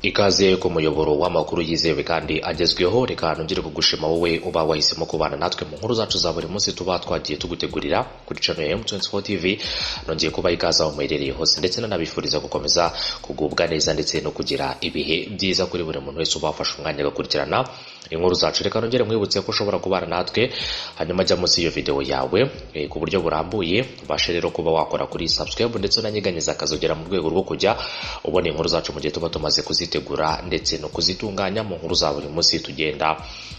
Ikaze ku muyoboro w'amakuru yizewe kandi agezweho. Reka nongere kugushima wowe uba wahisemo kubana natwe mu nkuru zacu za buri munsi tuba twagiye tugutegurira kuri channel ya M24 TV. Nongeye kuba ikaze aho muherereye hose, ndetse nanabifuriza gukomeza kugubwa neza ndetse no kugira ibihe byiza kuri buri muntu wese uba wafashe umwanya agakurikirana inkuru zacu. Reka nongere nkwibutse ko ushobora kubana natwe, hanyuma jya munsi y'iyo video yawe ku buryo burambuye, ubashe rero kuba wakora kuri subscribe ndetse unanyeganyeza akazogera mu rwego rwo kujya ubona inkuru zacu mu gihe tuba tumaze kuzitegura ndetse no kuzitunganya. Mu nkuru za buri munsi tugenda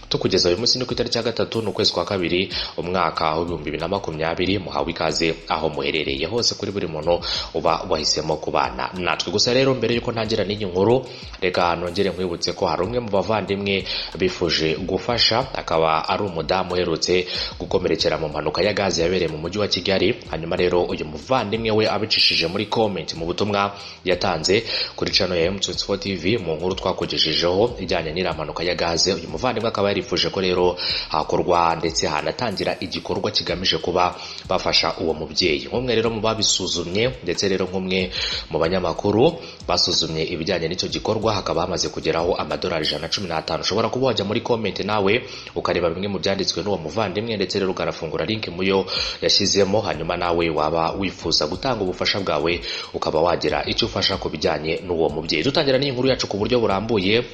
tukugeza uyu munsi ni ku itariki ya 3 n'ukwezi kwa 2 umwaka wa 2020. Muhawe ikaze aho muherereye hose kuri buri muntu uba wahisemo kubana natwe. Gusa rero mbere yuko ntangira n'iyi nkuru, reka nongere nkwibutse ko hari umwe mu bavandimwe bifuje gufasha, akaba ari umudamu uherutse gukomerekera mu mpanuka ya gaze yabereye mu mujyi wa Kigali. Hanyuma rero uyu muvandimwe we abicishije muri comment mu butumwa yatanze kuri channel ya M24 TV mu nkuru twakugejejeho ijyanye n'iriya mpanuka ya gaze, uyu muvandimwe akaba yarifuje ko rero hakorwa ndetse hanatangira igikorwa kigamije kuba bafasha uwo mubyeyi. Nk'umwe rero mu babisuzumye ndetse rero nk'umwe mu banyamakuru basuzumye ibijyanye n'icyo gikorwa, hakaba hamaze kugeraho amadolari 115. Ushobora kuba wajya muri comment nawe ukareba bimwe mu byanditswe n'uwo muvandimwe, ndetse rero ukanafungura link muyo yashyizemo, hanyuma nawe waba wifuza gutanga ubufasha bwawe ukaba wagira icyo ufasha ku bijyanye n'uwo mubyeyi. Dutangira n'iyi nkuru yacu ku buryo burambuye,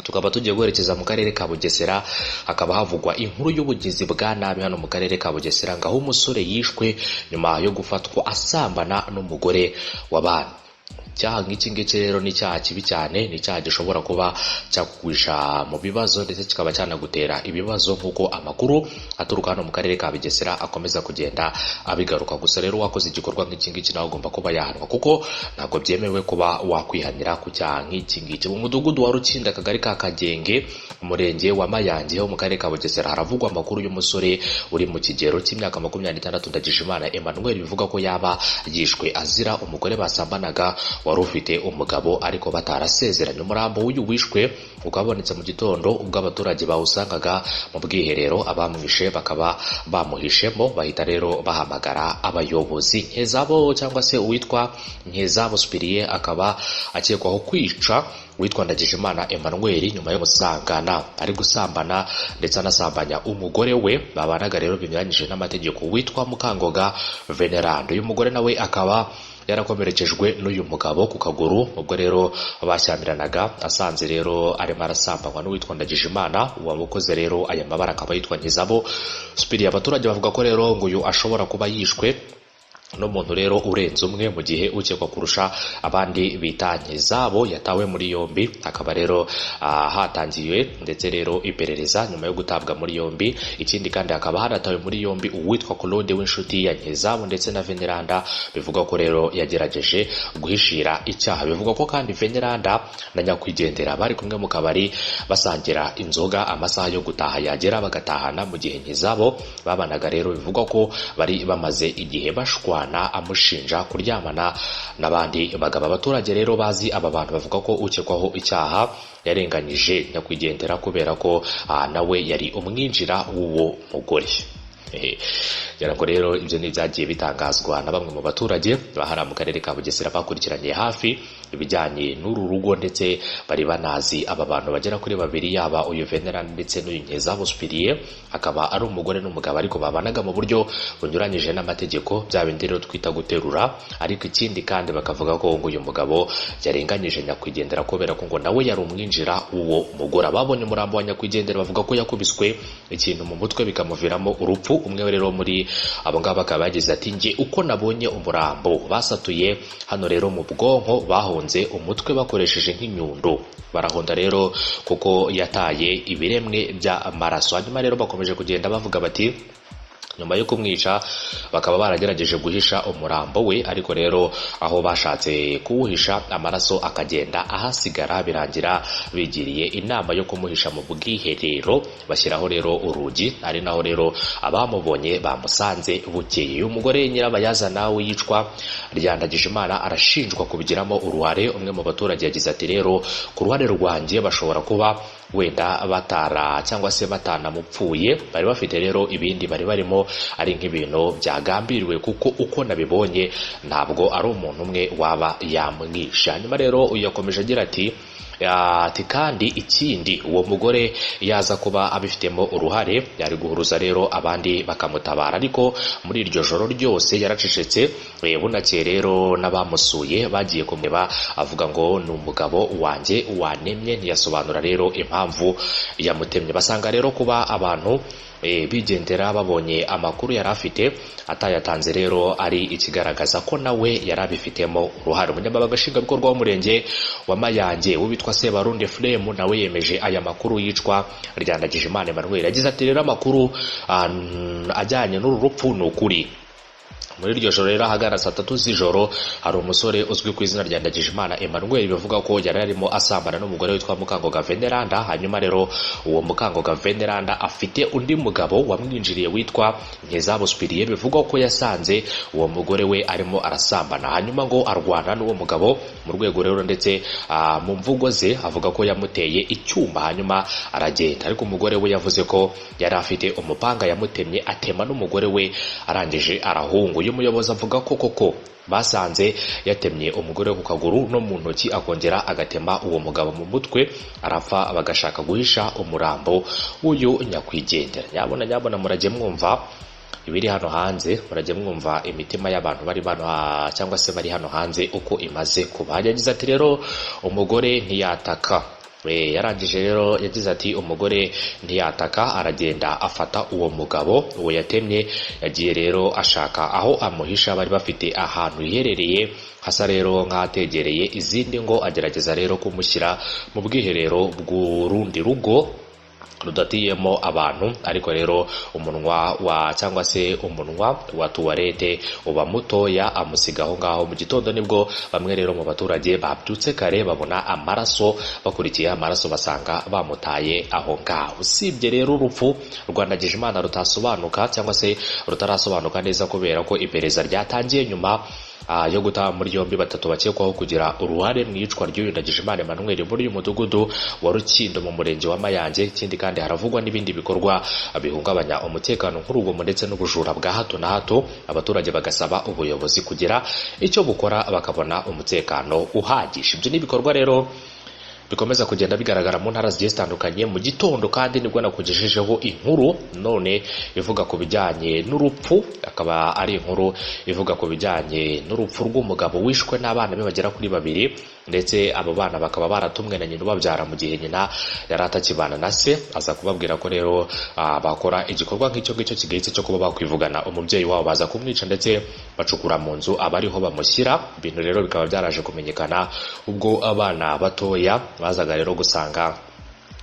tukaba tugiye guherekeza mu karere ka Bugesera. Hakaba havugwa inkuru y'ubugizi bwa nabi hano mu karere ka Bugesera, ngaho umusore yishwe nyuma yo gufatwa asambana n'umugore w'abana. Icyaha nk'iki ngiki rero ni icyaha kibi cyane, ni icyaha gishobora kuba cyakugwisha mu bibazo ndetse kikaba cyanagutera ibibazo, nk'uko amakuru aturuka hano mu karere ka Bugesera akomeza kugenda abigaruka. Gusa rero wakoze igikorwa nk'iki ngiki nawe agomba kuba yahanwa, kuko ntabwo byemewe kuba wakwihanira ku cyaha nk'iki ngiki. Mu mudugudu wa Rukinda, akagari ka Kagenge, umurenge wa Mayange ho mu karere ka Bugesera, haravugwa amakuru y'umusore uri mu kigero cy'imyaka 26, Ndagijimana Emmanuel, bivuga ko yaba yishwe azira umugore basambanaga wari ufite umugabo ariko batarasezeranye. Umurambo w'uyu wishwe ukabonetse mu gitondo ubwo abaturage bawusangaga mu bwiherero, abamwishe bakaba bamuhishemo, bahita rero bahamagara abayobozi. Nkezabo cyangwa se uwitwa Nkezabo Supiriye akaba akekwaho kwica witwa Ndagijimana Emmanuel nyuma yo gusangana ari gusambana ndetse anasambanya umugore we babanaga rero binyuranyije n'amategeko, witwa Mukangoga Venerando. Uyu mugore nawe akaba yarakomerekejwe n'uyu mugabo ku kaguru ubwo rero bashyamiranaga, asanze rero arimo arasambanywa n'uwitwa Ndagijimana. Uwamukoze rero aya mabara akaba yitwa Nkizabo Supiriye. Abaturage bavuga ko rero ngo uyu ashobora kuba yishwe n'umuntu rero urenze umwe, mu gihe ukekwa kurusha abandi bita Nkizabo yatawe muri yombi. Hakaba rero hatangiwe ndetse rero iperereza nyuma yo gutabwa muri yombi. Ikindi kandi hakaba hanatawe muri yombi uwitwa Claude w'inshuti ya Nkizabo ndetse na Veneranda, bivuga ko rero yagerageje guhishira icyaha. Bivugwa ko kandi Veneranda na nyakwigendera bari kumwe mu kabari basangira inzoga, amasaha yo gutaha yagera bagatahana, mu gihe Nkizabo babanaga rero bivugwa ko bari bamaze igihe bashwa amushinja kuryamana n'abandi bagabo. Abaturage rero bazi aba bantu bavuga ko ukekwaho icyaha yarenganyije nyakwigendera kubera ko nawe yari umwinjira w'uwo mugore. Ngira ngo rero ibyo ni ibyagiye bitangazwa na bamwe mu baturage bahara mu karere ka Bugesera bakurikiraniye hafi ibijyanye n'uru rugo, ndetse bari banazi aba bantu bagera kuri babiri, yaba uyu Venerand ndetse n'uyu Nkeza Supiriye, akaba ari umugore n'umugabo ariko babanaga mu buryo bunyuranyije n'amategeko, bya bindi rero twita guterura. Ariko ikindi kandi bakavuga ko ngo uyu mugabo yarenganyije nyakwigendera kubera ko ngo nawe yari umwinjira w'uwo mugore. Ababonye umurambo wa nyakwigendera bavuga ko yakubiswe ikintu mu mutwe bikamuviramo urupfu. Umwe rero muri abo ngabo akaba yagize ati: "Njye uko nabonye umurambo, basatuye hano rero mu bwonko, bahonze umutwe bakoresheje nk'inyundo, barahonda rero kuko yataye ibiremwe by'amaraso." Hanyuma rero bakomeje kugenda bavuga bati nyuma yo kumwica bakaba baragerageje guhisha umurambo we, ariko rero aho bashatse kuwuhisha amaraso akagenda ahasigara, birangira bigiriye inama yo kumuhisha mu bwiherero, bashyiraho rero urugi, ari naho rero abamubonye bamusanze bukeye. Uyu mugore nyirabayazana w'iyicwa rya Ndagijimana arashinjwa kubigiramo uruhare. Umwe mu baturage yagize ati: "Rero ku ruhare rwanjye bashobora kuba wenda batara cyangwa se batanamupfuye, bari bafite rero ibindi bari barimo, ari nk'ibintu byagambiriwe, kuko uko nabibonye ntabwo ari umuntu umwe waba yamwishe." Hanyuma rero uyu yakomeje agira ati Ati kandi ikindi, uwo mugore yaza kuba abifitemo uruhare yari guhuruza rero abandi bakamutabara, ariko muri iryo joro ryose yaracecetse. Bunakeye rero n'abamusuye bagiye kumureba avuga ngo ni umugabo wanjye wanemye, ntiyasobanura rero impamvu yamutemye. Basanga rero kuba abantu bigendera babonye amakuru yari afite atayatanze rero ari ikigaragaza ko nawe yari abifitemo uruhare. Umunyamabanga nshingwabikorwa w'umurenge wa Mayange witwa Sebarundi Fremu nawe yemeje aya makuru yicwa rya Ndagijimana Emmanuel. Yagize ati rero amakuru ajyanye n'uru rupfu ni ukuri. Muri iryo joro rero ahagana saa 3 z'ijoro hari umusore uzwi ku izina rya Ndagijimana Emmanuel bivuga ko yari arimo asambana n'umugore witwa Mukangoga Veneranda. Hanyuma rero uwo Mukangoga Veneranda afite undi mugabo wamwinjiriye witwa Nkizabo Spirien, bivugwa ko yasanze uwo mugore we arimo arasambana, hanyuma ngo arwana n'uwo mugabo mu rwego rero ndetse mu mvugo ze avuga ko yamuteye icyuma hanyuma aragenda, ariko umugore we yavuze ko yari afite umupanga yamutemye atema n'umugore we arangije arahunga. Uyu muyobozi avuga ko koko basanze yatemye umugore ku kaguru no mu ntoki, akongera agatema uwo mugabo mu mutwe arapfa, bagashaka guhisha umurambo w'uyu nyakwigendera. Nyabona nyabona murajye mwumva ibiri hano hanze, murajye mwumva imitima y'abantu bari hano cyangwa se bari hano hanze uko imaze kuba. Yagize ati rero umugore ntiyataka. Yarangije rero yagize ati umugore ntiyataka, aragenda afata uwo mugabo uwo yatemye, yagiye rero ashaka aho amuhisha, bari bafite ahantu hiherereye hasa rero nk'ahategereye izindi ngo, agerageza rero kumushyira mu bwiherero bw'urundi rugo rudatiyemo abantu, ariko rero umunwa wa cyangwa se umunwa wa tuwarete uba mutoya, amusiga aho ngaho. Mu gitondo nibwo bamwe rero mu baturage babyutse kare babona amaraso, bakurikiye amaraso basanga bamutaye aho ngaho. Usibye rero urupfu rwa Ndagijimana rutasobanuka cyangwa se rutarasobanuka neza kubera ko iperereza ryatangiye nyuma yo guta muri yombi batatu bakekwaho kugira uruhare mu iyicwa ry'uyu Ndagijimana Emmanuel muri uyu mudugudu wa Rukindo mu murenge wa Mayange. Ikindi kandi haravugwa n'ibindi bikorwa bihungabanya umutekano nk'urugomo ndetse n'ubujura bwa hato na hato, abaturage bagasaba ubuyobozi kugira icyo bukora bakabona umutekano uhagije. Ibyo ni ibikorwa rero bikomeza kugenda bigaragara mu ntara zigiye zitandukanye. Mu gitondo kandi nibwo nakugejejeho inkuru none ivuga ku bijyanye n'urupfu, akaba ari inkuru ivuga ku bijyanye n'urupfu rw'umugabo wishwe n'abana be bagera kuri babiri, ndetse abo bana bakaba baratumwe na nyina ubabyara mu gihe nyina yari atakibana na se, aza kubabwira ko rero bakora igikorwa nk'icyo ngicyo kigayitse cyo kuba bakwivugana umubyeyi wabo, baza kumwica ndetse bacukura mu nzu abariho bamushyira. Ibintu rero bikaba byaraje kumenyekana ubwo abana batoya bazaga rero gusanga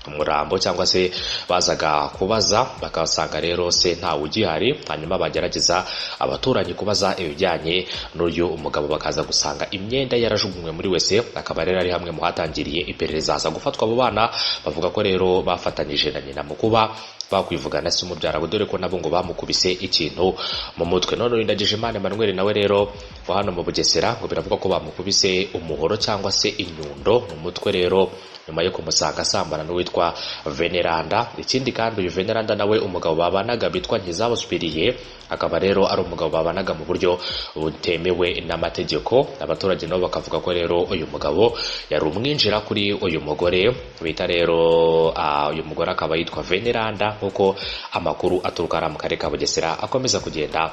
umurambo cyangwa se bazaga kubaza bakasanga rero se ntawe ugihari, hanyuma bagerageza abaturanyi kubaza ibijyanye n'uyu umugabo bakaza gusanga imyenda yarajugunywe muri wese, akaba rero ari hamwe mu hatangiriye iperereza. Haza gufatwa abo bana bavuga ko rero bafatanyije na nyina mu kuba bakwivugana se umubyara, dore ko nabo ngo bamukubise ikintu mu mutwe. None uyu Ndagijimana Emmanuel nawe rero wa hano mu Bugesera ngo biravuga ko bamukubise umuhoro cyangwa se inyundo mu mutwe rero nyuma yo kumusanga asambana n'uwitwa Veneranda. Ikindi kandi uyu Veneranda nawe umugabo babanaga bitwa Nkizabo Spirien, akaba rero ari umugabo babanaga mu buryo butemewe n'amategeko. Abaturage nabo bakavuga ko rero uyu mugabo yari umwinjira kuri uyu mugore bita rero uyu mugore akaba yitwa Veneranda, nkuko amakuru aturuka mu karere ka Bugesera akomeza kugenda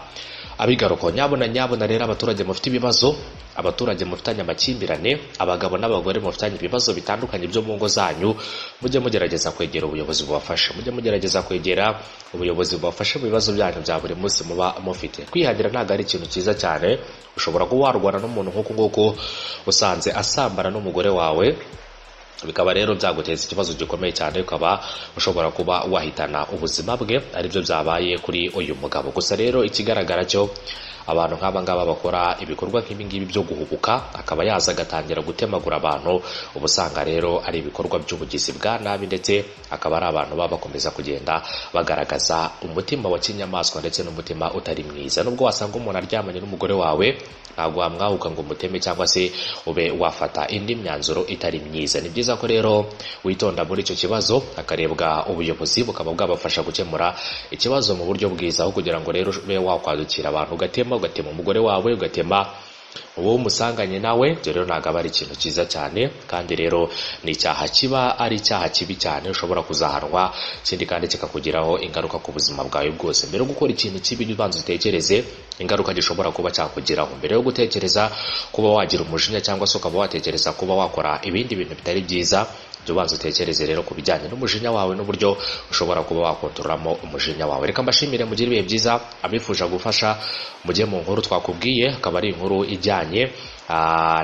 abigaruka. Nyabona nyabona rero abaturage mufite ibibazo, abaturage mufitanye amakimbirane, abagabo n'abagore mufitanye ibibazo bitandukanye byo mu ngo zanyu, mujye mugerageza kwegera ubuyobozi bubafashe, mujye mugerageza kwegera ubuyobozi bubafashe mu bibazo byanyu bya buri munsi muba mufite. Kwihangira ntabwo ari ikintu cyiza cyane, ushobora kuba warwana n'umuntu nk'uku nguku usanze asambana n'umugore wawe, bikaba rero byaguteza ikibazo gikomeye cyane, ukaba ushobora kuba wahitana ubuzima bwe, aribyo byabaye kuri uyu mugabo. Gusa rero ikigaragara cyo abantu nk'aba ngaba bakora ibikorwa nk'ibi ngibi byo guhubuka, akaba yaza agatangira gutemagura abantu, uba usanga rero ari ibikorwa by'ubugizi bwa nabi, ndetse akaba ari abantu baba bakomeza kugenda bagaragaza umutima wa kinyamaswa ndetse n'umutima utari mwiza. Nubwo wasanga umuntu aryamanye n'umugore wawe, ntabwo wamwahuka ngo umuteme cyangwa se ube wafata indi myanzuro itari myiza. Ni byiza ko rero witonda muri icyo kibazo, hakarebwa ubuyobozi bukaba bwabafasha gukemura ikibazo mu buryo bwiza, aho kugira ngo rero ube wakwadukira abantu ugatema umugore wawe, ugatema Uwo umusanganye nawe, ibyo rero ntabwo aba ari ikintu cyiza cyane, kandi rero ni icyaha kiba ari icyaha kibi cyane ushobora kuzahanwa, ikindi kandi kikakugiraho ingaruka ku buzima bwawe bwose. Mbere yo gukora ikintu kibi, jya ubanza utekereze ingaruka gishobora kuba cyakugiraho. Mbere yo gutekereza kuba wagira umujinya cyangwa se ukaba watekereza kuba wakora ibindi bintu bitari byiza, jya ubanza utekereze rero ku bijyanye n'umujinya wawe n'uburyo ushobora kuba wakontororamo umujinya wawe. Reka mbashimire, mugire ibihe byiza. Abifuje gufasha, mujye mu nkuru twakubwiye, akaba ari inkuru ijyanye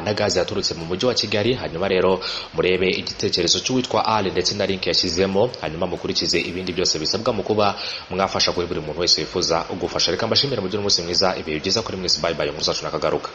na gaze yaturutse mu mujyi wa Kigali. Hanyuma rero murebe igitekerezo cy'uwitwa Ali ndetse na link yashyizemo, hanyuma mukurikize ibindi byose bisabwa mu kuba mwafasha kuri buri muntu wese wifuza gufasha. Reka mbashimire, mugire umunsi mwiza, ibihe byiza kuri mwese. Bye bye, inkuru zacu nakagaruka.